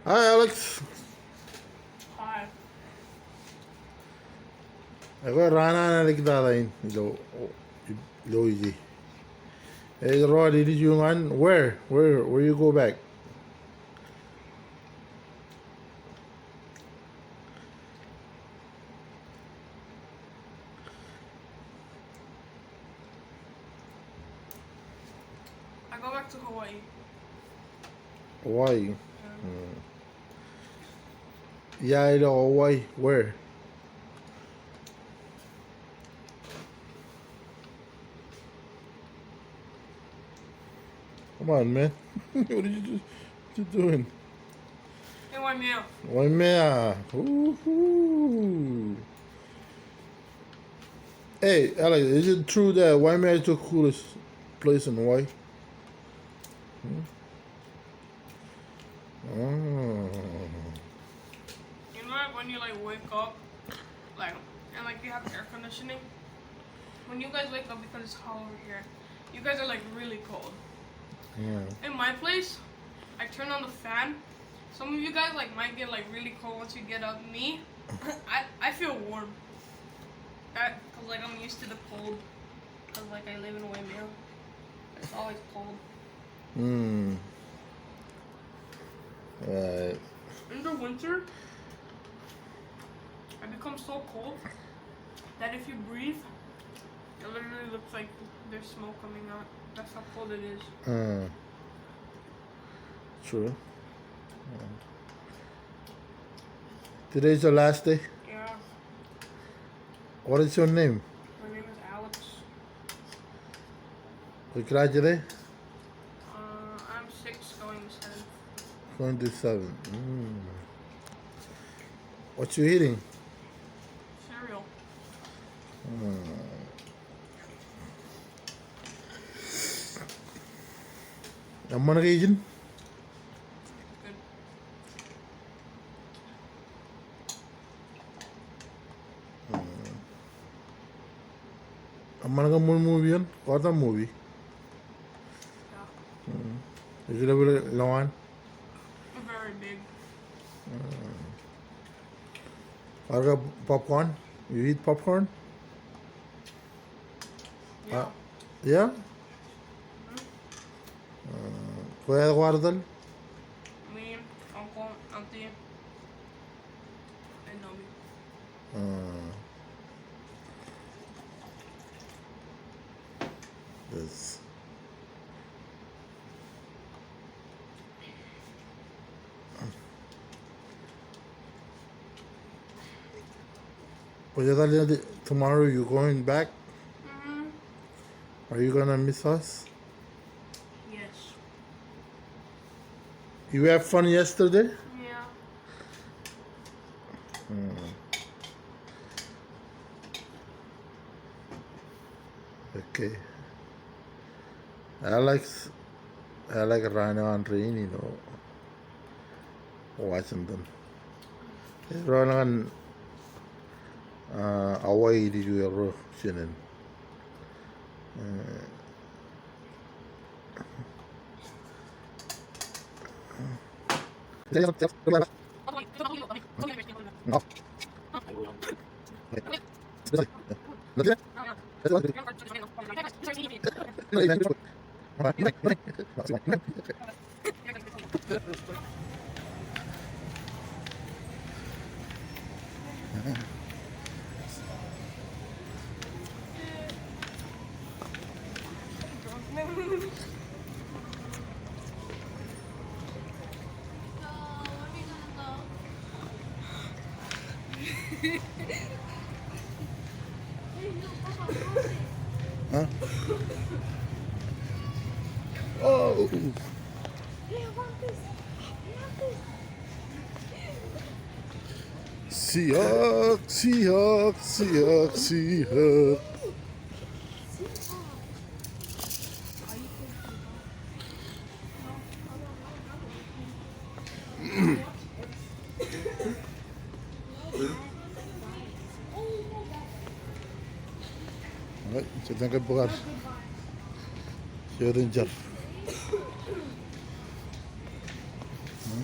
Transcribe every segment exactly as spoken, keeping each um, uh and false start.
Hi, Alex. Hi. Ekwe raan an āliktata in ilo, ilo ije. Ej rọọl ilju ñan where, where, where you go back? I go back to Hawaii. Hawaii. Yeah. Hmm. Yeah, I know Hawaii. Where? Come on, man. What are you do-, what you doing? Hey, Waimea. Waimea. Woohoo. Hey, Alex, is it true that Waimea is the coolest place in Hawaii? Hmm? Oh. You know, like, when you, like, wake up, like, and, like, you have air conditioning, when you guys wake up, because it's hot over here, you guys are, like, really cold. Yeah. In my place, I turn on the fan. Some of you guys, like, might get, like, really cold once you get up. Me, I, I feel warm. That, 'cause, like, I'm used to the cold. 'Cause, like, I live in Waimea. It's always cold. Hmm. Right. In the winter, I become so cold that if you breathe, it literally looks like there's smoke coming out. That's how cold it is. Hmm. True. Hmm. Today's the last day? Yeah. What is your name? My name is Alex. What grade you? Uh, I'm six going to seven. Going to seven. Mm. What you eating? Cereal. Mm. Eṃṃan ke ijin? Good. Mm. Eṃṃan ke ṃool movie eṇ? Kwaar ṃool movie? Yeah. Mm. Ej level lowaan? Very big. Mm. Kwaar ke popcorn? You eat popcorn? Yeah. Ah, yeah? Mm-hmm. Uh, kwe eo kwaar tōl? Me, uncle, auntie, and Naomi. Uh, yes. Kwōj etal tomorrow you going back? Mm-hmm. Are you gonna miss us? Yes. You have fun yesterday? Yeah. Hmm. Okay. Alex, Alex raan eo an rain ilo Washington. Ej raan eo an, ah, Hawaii ilo erro jinen. Eh, Huh? Oh. Seahawks, Seahawks, Seahawks, Seahawks. All right, so thank you, Bukar. See you then, Jeff. Hmm?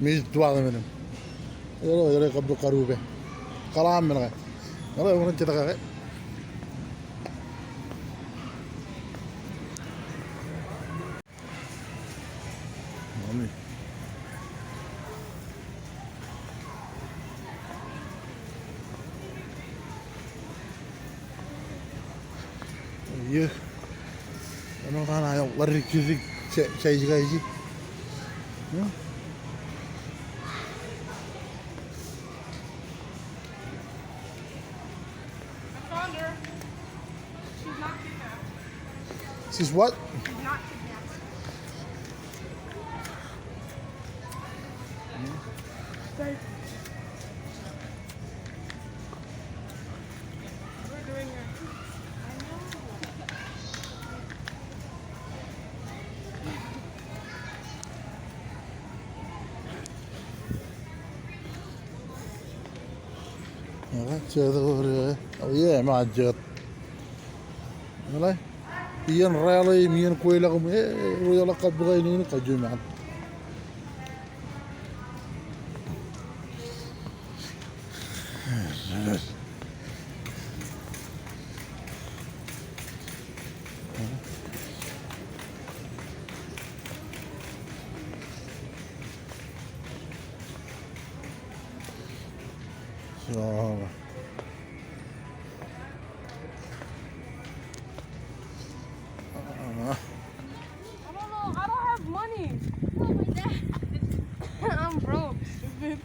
Mej tuwaḷ men. Eo, eo, eo, kabbok karupe. Kaḷaam men ke. Eo, eo, ren jet kake. Mami. Eo. Āinwōt an aō ḷaddik jidik, ja-, jaij kaiji. Hm? I found her. She's not kidnapped. She's what? She's not kidnapped. We're doing it. I know. Eḷaññe jet eo, eo, eo, eo, eo, jet. Eḷaññe iien rāḷe im iien kweilọk im, e, ro eḷak kabbok ainikinik kajju iṃaan. So, I don't know. I don't have money. I'm broke, stupid.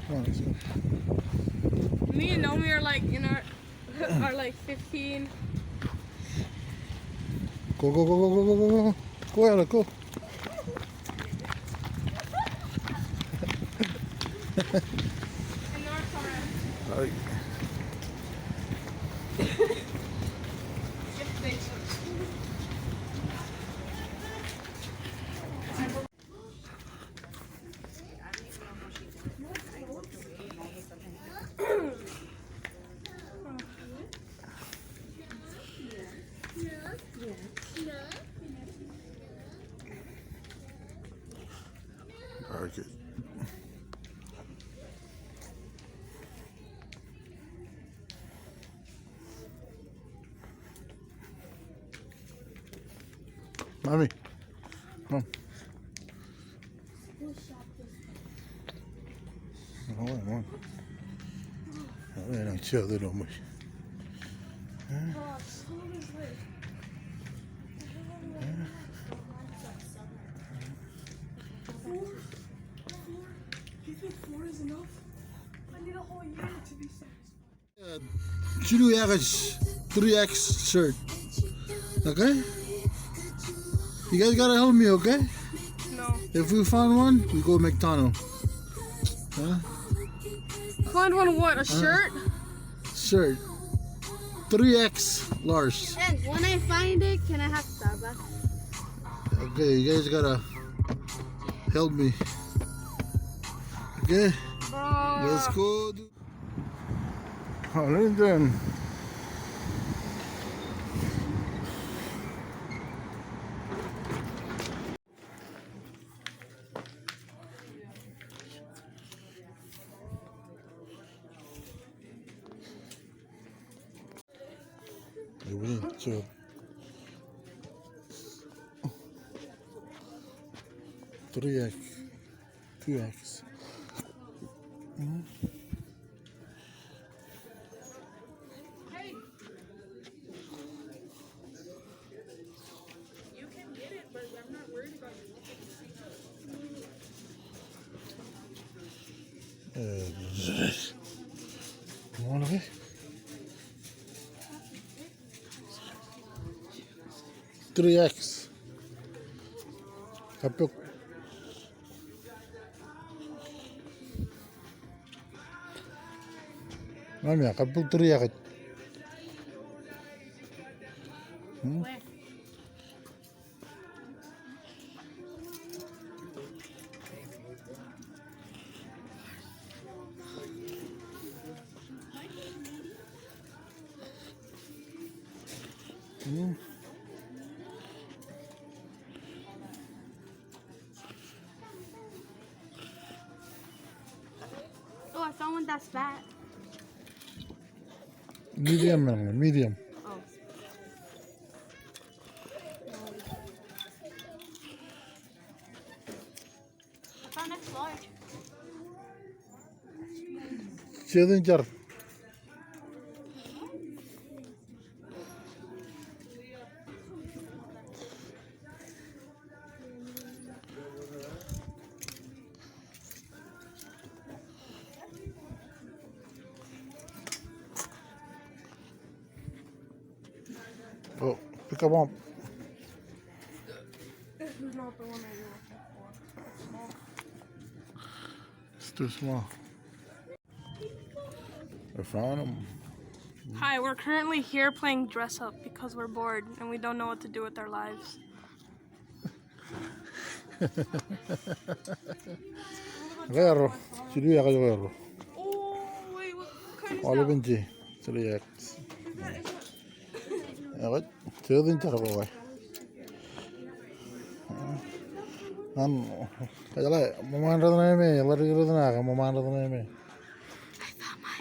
Come on, let's go. Me and Naomi are, like, in our, are, like, fifteen. Go, go, go. Go, Ella, go. Ay. Okay. Mami. Mom. Oh, man. Oh, yeah, no, chill, little much. Four? Four? You think four is enough? I need a whole year to be satisfied. Jilu X, three X shirt. Okay? You guys gotta help me, okay? No. If we find one, we go McDonald. Huh? Find one what? A shirt? Shirt. Three X large. And when I find it, can I have Starbucks? Okay, you guys gotta help me. Okay? Bro. Let's go, dude. Holiday. Three X. Two X. Three X. Kappok. Ṇa me, kappok three X. Hmm? Hmm. Oh, I found one that's fat. Medium, man, medium. Oh. I found a large. Jet in jar. Oh, pick up one. This is not the one I was looking for. It's small. It's too small. I found him. Hi, we're currently here playing dress up because we're bored and we don't know what to do with our lives. Ḷeo erro, jilu iọkwe erro. Oh, wait, what kind is that? Aolepen je, jilu iọkwe. Eo, jet in jar ko e. Ñan, kajeḷā, ṃōṃaan rot ṇe me, ḷaddik rot ṇe, ak ṃōṃaan rot ṇe me. I found my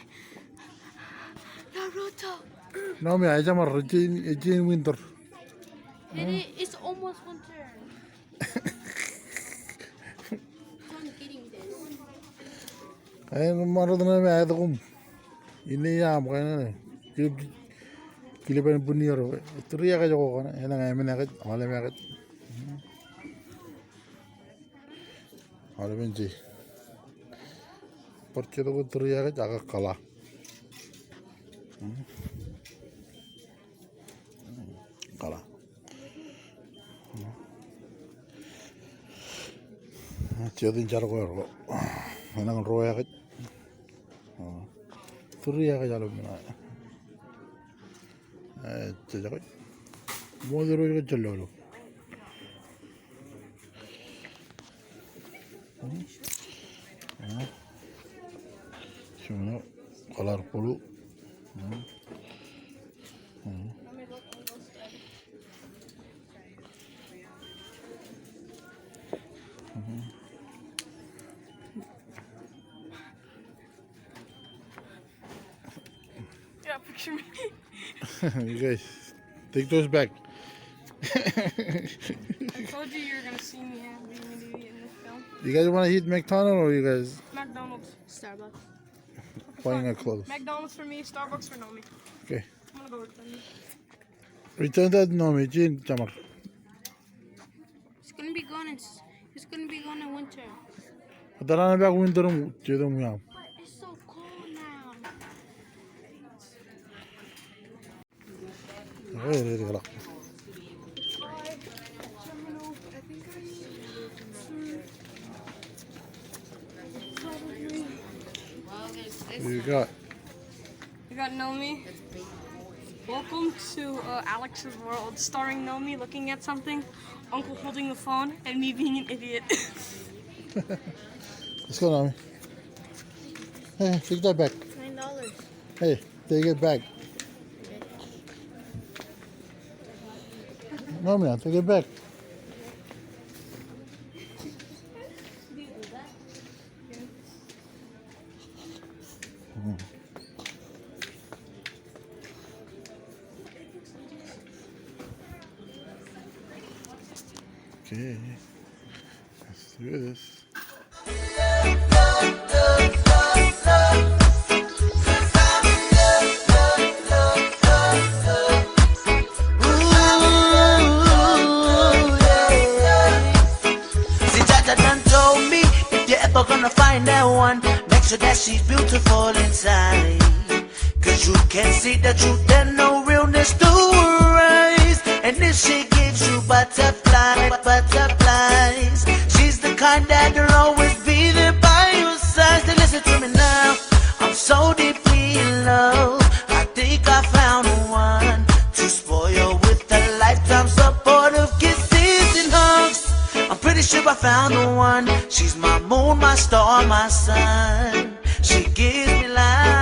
Naruto. Naomi, ej jeṃaad, ej in, ej in winter. It is, it's almost winter. Kain ṃaroñ ṇe me aet koṃ. Inne iaaṃ kain ṇe. Kilip, kilip en bun ier. Three X ko kaṇe. Enañin emān X, aolep X. Aolepen je. Bar jet ko three X ak kala. Kala. Jet in jar ko erro. Enañin ruo X. Three X aolep men. Ejjeḷọk. Ṃool irooj ke jellọk. Juno, color blue. Yeah, picture me. You guys, take those back. I told you you were gonna see me, uh, being an idiot in this film. You guys wanna eat McDonald's or you guys McDonald's. Starbucks. Buying a clothes? McDonald's for me, Starbucks for Naomi. Okay. I'm gonna go with them. Return that, Naomi, jen jeṃaad. It's gonna be gone in s-, it's gonna be gone in winter. Etal an epaak winter im, jet im wiaṃ. But it's so cold now. Eo, eo, eo, eo. You got We got Naomi. Welcome to, uh, Alex's world, starring Naomi looking at something, Uncle holding the phone, and me being an idiot. Let's go, Naomi. Hey, take that back. Nine dollars. Hey, take it back. Naomi, take it back. Okay. Let's do this. Ooh, yeah. See, Jah Jah done told me, if you ever gonna find that one, make sure that she's beautiful inside. 'Cause you can't see the truth and no realness to her eyes. And if she gives you butterfly, butterflies, she's the kind that'll always be there by your side. Then listen to me now. I'm so deeply in love. I think I found the one to spoil with a lifetime support of kisses and hugs. I'm pretty sure I found the one. She's my moon, my star, my sun. She gives me life.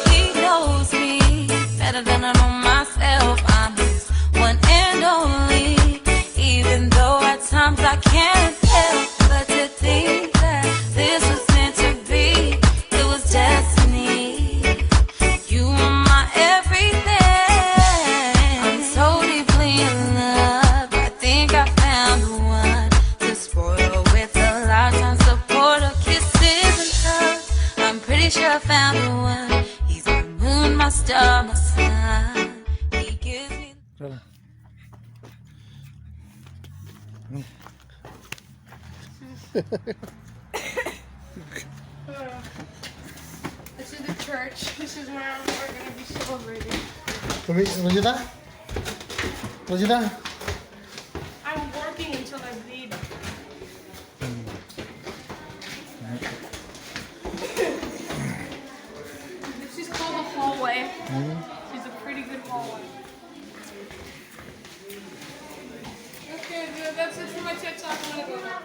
He knows me better than I know myself. I'm his one and only, even though at times I can't help but to think that this was meant to be. It was destiny. You are my everything. I'm so deeply in love. I think I found the one to spoil with a lifetime support of kisses and hugs. I'm pretty sure I found the one. He's my moon, my star, my sun. He gives me This is the church. This is where we're gonna be celebrating. Rosita? Rosita? I'm working until I bleed. This is called the hallway. It's a pretty good hallway. Okay, that's it for my TED Talk. I'm gonna go now.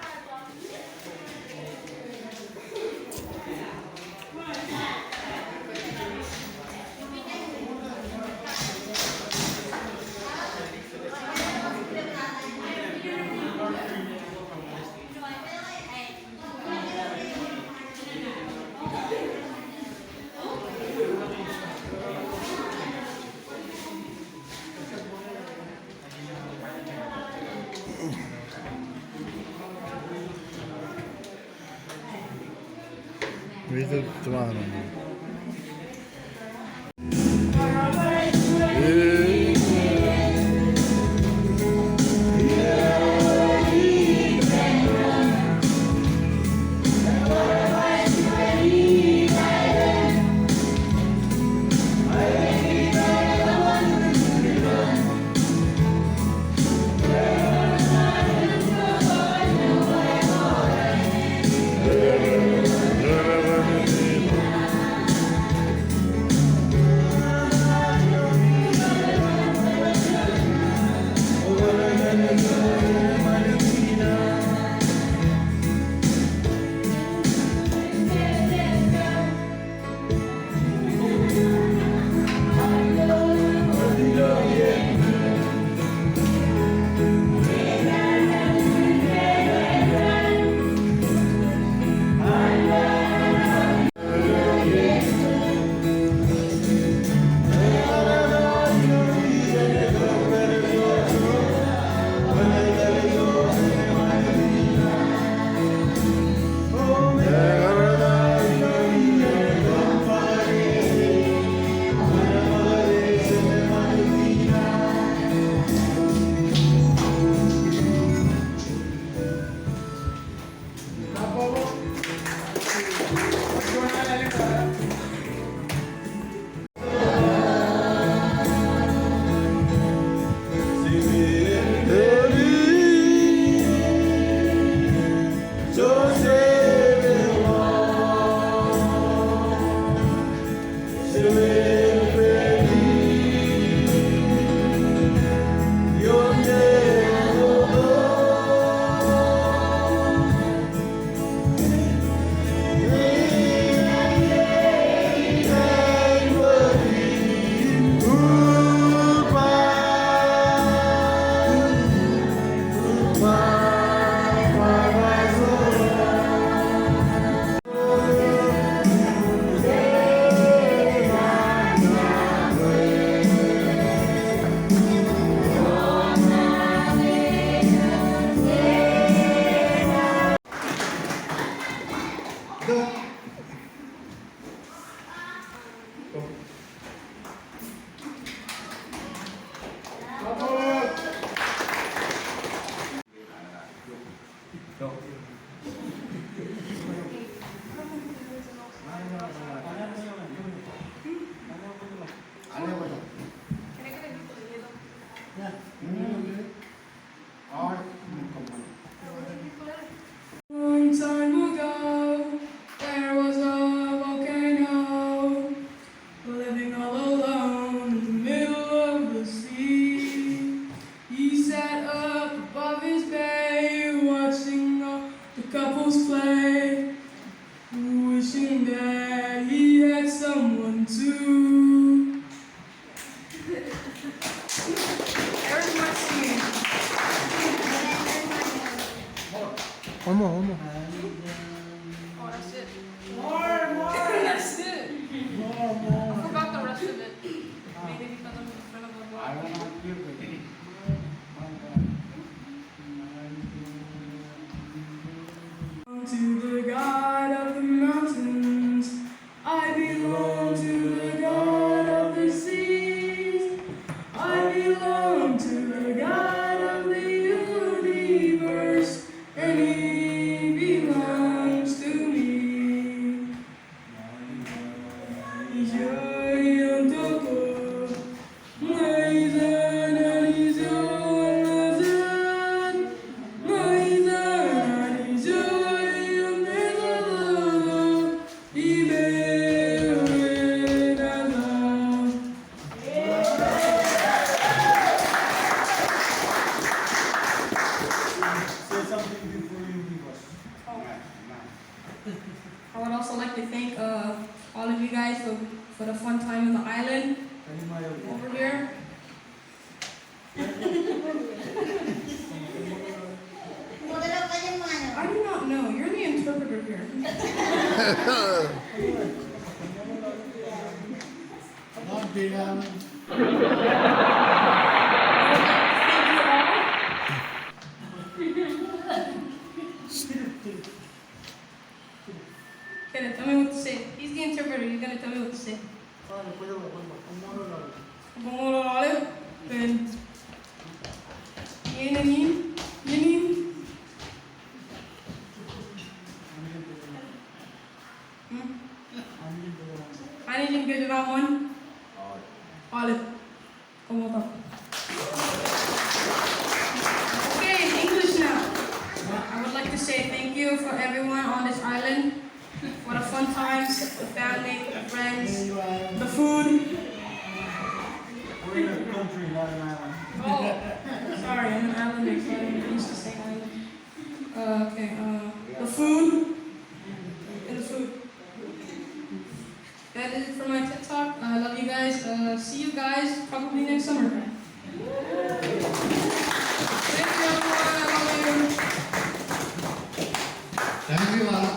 One more, one more. Oh, that's it. More, more. That's it. More, more. I forgot the rest of it. Maybe because I'm in front of a lot of people. To the God of the mountains. I belong to the God of the seas. I belong to the God of the universe, and He belongs to me. Say something before you leave us. I would also like to thank, uh, all of you guys for, for the fun time in the island over here. I do not know. You're the interpreter here. Thank you all. Kenneth, tell me what to say. He's the interpreter. You're gonna tell me what to say. Bōk ṃōṇōṇō ḷọk kōn iien in, iien in. Hmm? Anij in kōjeraṃṃan aolep. Koṃṃool. Okay, in English now. I would like to say thank you for everyone on this island for the fun times, the family, the friends, the food. We're in a country, not an island. Oh, sorry, I'm an islander, so I'm used to saying island. Uh, okay, uh, the food. And the food. That is it for my TED Talk. I love you guys. Uh, see you guys probably next summer. Thank you, everyone. I love you. Thank you, Mark.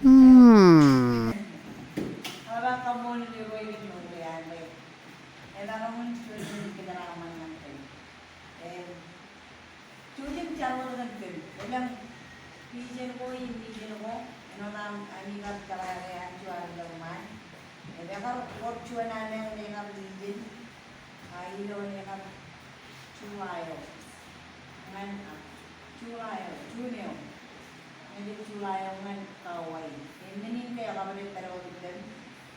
Hmm. Jouj im jar wōt kōn kōm. Elōñ region ko im region ko, āinwōt aṃ ami kab tōre eo an juon ḷọk ṃaan. Ej kar wōr juon alen eo kar region, a, ilo eo kar July eo. Ñan, a, July eo, June eo. Ñan July eo ñan Kauai. Im men in ke ej kar pād wōt ippem.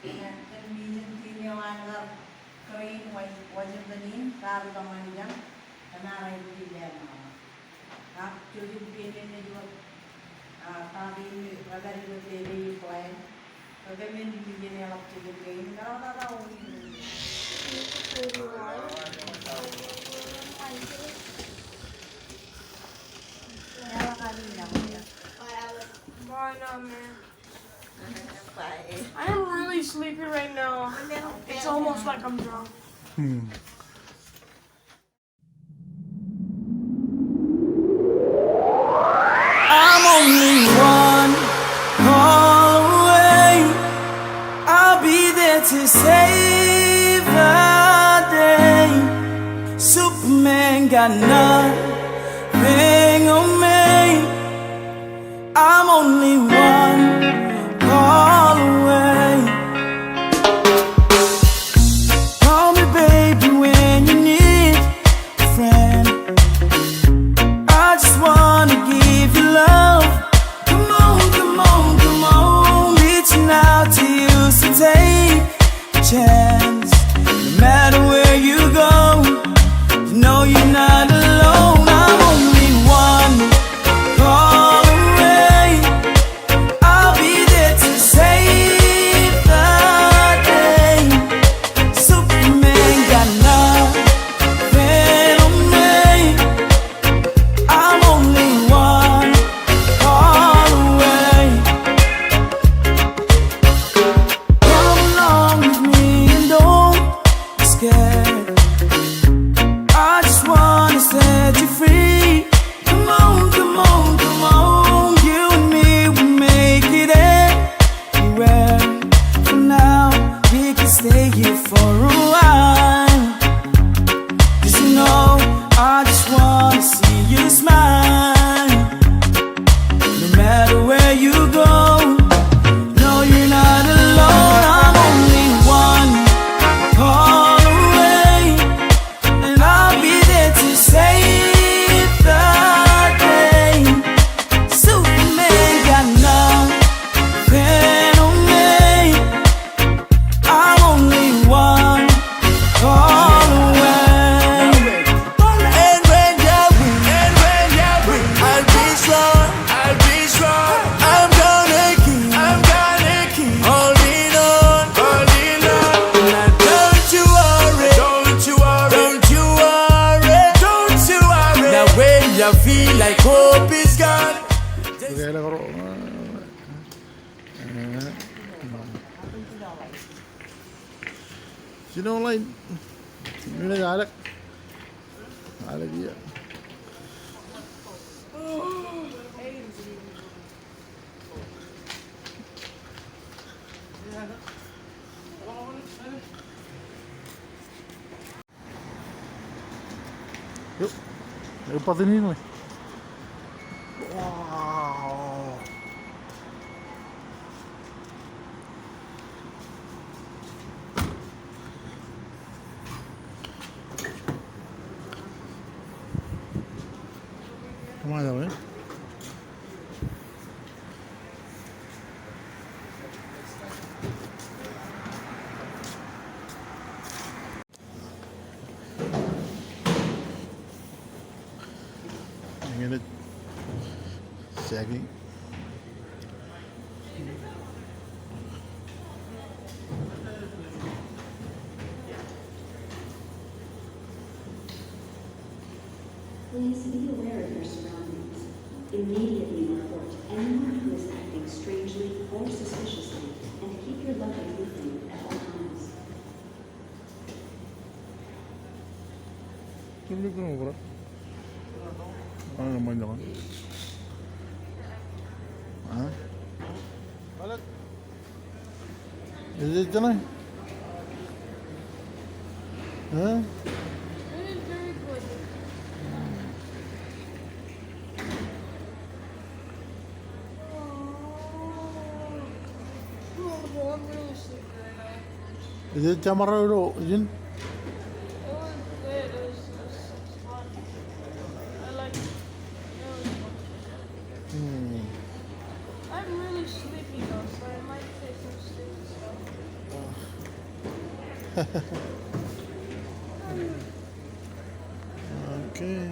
Ñan kōn region team eo an kar Kōrā in Wa-, Washington in, raar tōmak ijañ, kōn aer aikuj in lale ṃaṃa. Ak jouj im pād ilo jet wōt, a, kake in, rej pād ilo jet wōt plan. Kōkōmān in jen eḷap jet kein, kōrā tata wōt in. Bye now, man. I am really sleepy right now. It's almost like I'm drunk. Hmm. I'm only one call away. I'll be there to save the day. Superman got nothing on me. I'm only one call away. Call me, baby, when you need a friend. I just wanna give you love. Come on, come on, come on. Reaching out to you, so take a chance. No matter where you go, you know you're not alone. I'm only one call away. I'll be there to save the day. Superman got nothing on me. I'm only one call away. Come along with me and don't be scared. I just want Set you free. Come on, come on, come on. You and me will make it anywhere. For now, we can stay here for a while. 'Cause you know, I just wanna see you smile. No matter where you go, no, you're not alone. I'm only one call away, and I'll be there to save the day. Superman got nothing on me. I'm only one call away. And when you're weak, and when you're weak, I'll be strong, I'll be strong. I'm gonna keep, I'm gonna keep holding on, holding on. Now don't you worry, don't you worry, don't you worry, don't you worry. Now when you feel like hope is gone. Jino ḷain. Ṃinij Alek. Alek ia. Yep. Ej bōk in ṇe. Wow. Come on, Elwin. Eñin ej saki. Please be aware of your surroundings. Immediately report anyone who is acting strangely or suspiciously, and keep your luggage with you at all times. Ej ej ṇe? Huh? It is very good. Oh, I'm really sleepy right now. Ej ej jamaroñ ilo ijin? It was good. It was, it was, it was fun. I liked it. It was fun. Hmm. I'm really sleepy though, so I might take some sleepy stuff. Okay.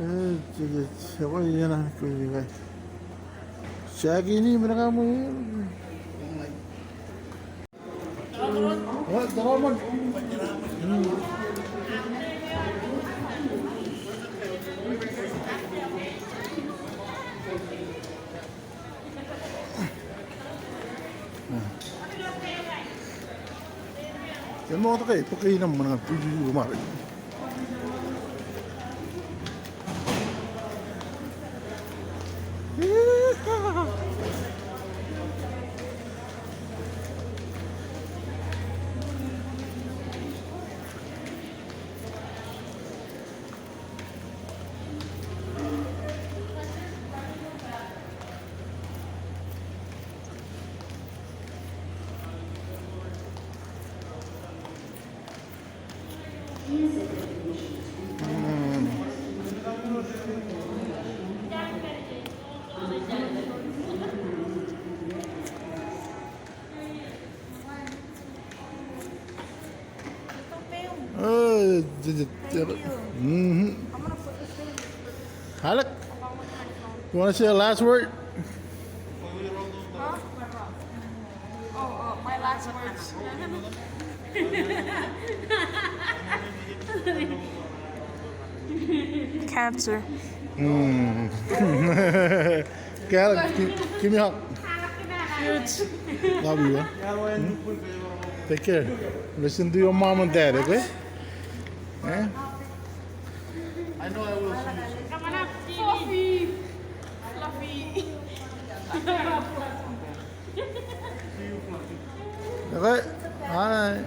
Ej, ej, ej, ekwe iien an kōj ke. Jackie in men kaṃ iien. Eṃṃan ke bōk ke innem ṃōṇōṇō, bwij bwij bwij ṃare. Uh, j-, j-, j-, mm-hmm. Alek, you wanna say a last word? Huh? Oh, oh, my last words. Cancer. Mm. Kal, gi-, give me a hug. Love you, huh? Hmm? Take care. Listen to your mom and dad, okay? Eh? I know I will see you soon. Fluffy. Fluffy. Okay. Bye.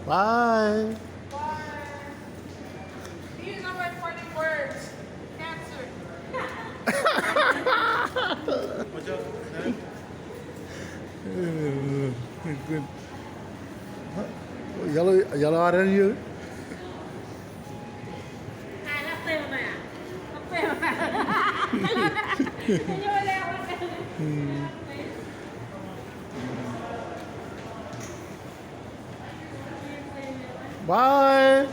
Bye. These are my parting words. Cancer. Yellow, yellow area. Hmm. Bye.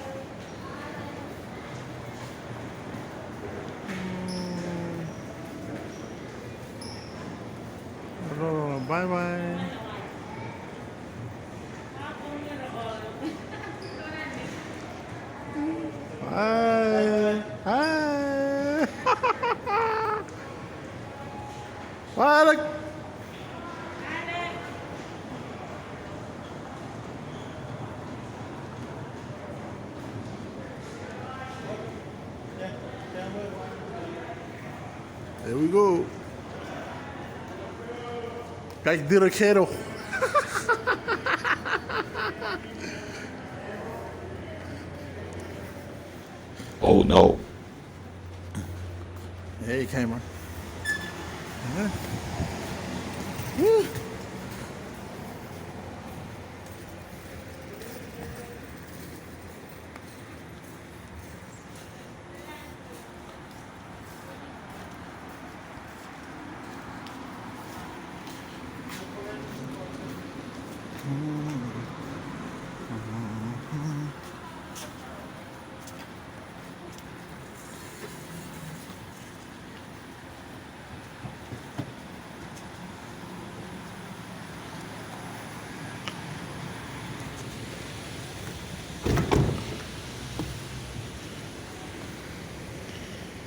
Hmm. Bye bye. Bye. Bye. Bye. There we go. Kajjitōk eo. Oh no. Hey, camera. Huh? Woo.